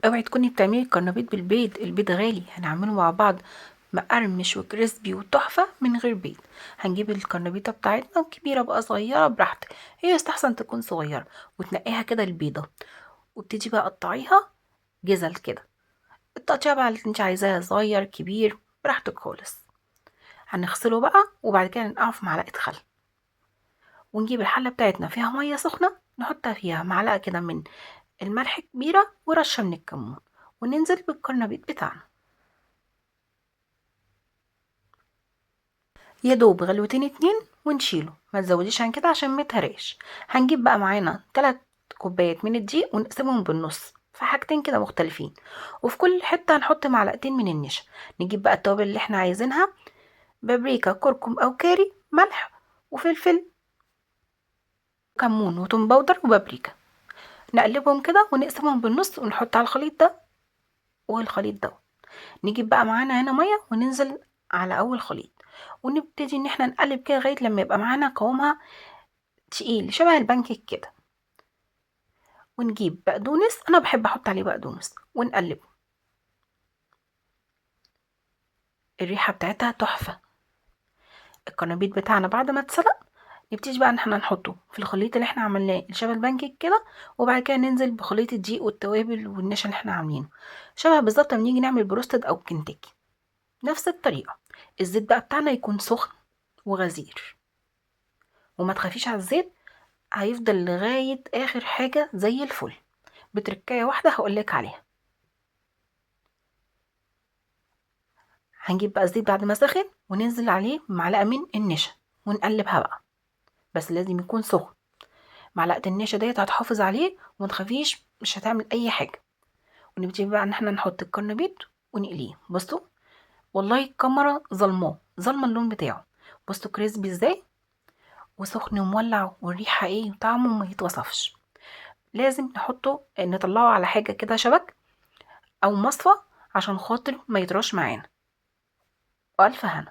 اوعي تكوني بتعملي القرنبيط بالبيض، البيض غالي. هنعمله مع بعض مقرمش و crispy وتحفة من غير بيض. هنجيب القرنبيطة بتاعتنا كبيرة بقى صغيرة براحتك، هي يستحسن تكون صغيرة، وتنقيها كده البيضة، وابتدي بقى قطعيها جزل كده، التقطيع بقى اللي انت عايزاها صغير كبير براحتك خالص. هنغسله بقى وبعد كده ننقعه في معلقة خل، ونجيب الحلة بتاعتنا فيها مية سخنة نحط فيها معلقة كده من الملح كبيرة ورشة من الكمون، وننزل بالقرنبيط بتاعنا. يا دوب غلوتين 2 ونشيله، ما تزوديش عن كده عشان ما يتهريش. هنجيب بقى معانا 3 كوبايات من الدقيق ونقسمهم بالنص في حاجتين كده مختلفين، وفي كل حتة هنحط معلقتين من النشا. نجيب بقى التوابل اللي احنا عايزينها، بابريكا، كركم او كاري، ملح وفلفل، كمون وتوم powder وبابريكا. نقلبهم كده ونقسمهم بالنص ونحط على الخليط ده والخليط ده. نجيب بقى معانا هنا مية وننزل على اول خليط، ونبتدي ان احنا نقلب كده لغاية لما يبقى معانا قوامها تقيل شبه البانكيك كده. ونجيب بقدونس، انا بحب احط عليه بقدونس، ونقلبه. الريحة بتاعتها تحفة. القرنبيط بتاعنا بعد ما اتسلق نبتدي بقى ان احنا نحطه في الخليط اللي احنا عملناه شبه البانكيك كده، وبعد كده ننزل بخليط الدقيق والتوابل والنشا اللي احنا عاملينه، شبه بالظبط لما نيجي نعمل بروستد او كنتاكي، نفس الطريقة. الزيت بقى بتاعنا يكون سخن وغزير، وما تخافيش على الزيت، هيفضل لغاية اخر حاجة زي الفل. بتركايه واحدة هقولك عليها. هنجيب بقى الزيت بعد ما سخن وننزل عليه معلقه من النشا ونقلبها بقى، بس لازم يكون سخن. معلقه النشا ديت هتحافظ عليه وما تخافيش مش هتعمل اي حاجة. ونبتدي بقى ان احنا نحط القرنبيط ونقليه. بصوا والله الكاميرا ظلماه، ظلمه اللون بتاعه. بصوا كريسبي ازاي، وسخن ومولع، والريحه ايه وطعمه ما يتوصفش. لازم نطلعه على حاجة كده شبك او مصفى عشان خاطر ما يطراش معانا. والف هنا.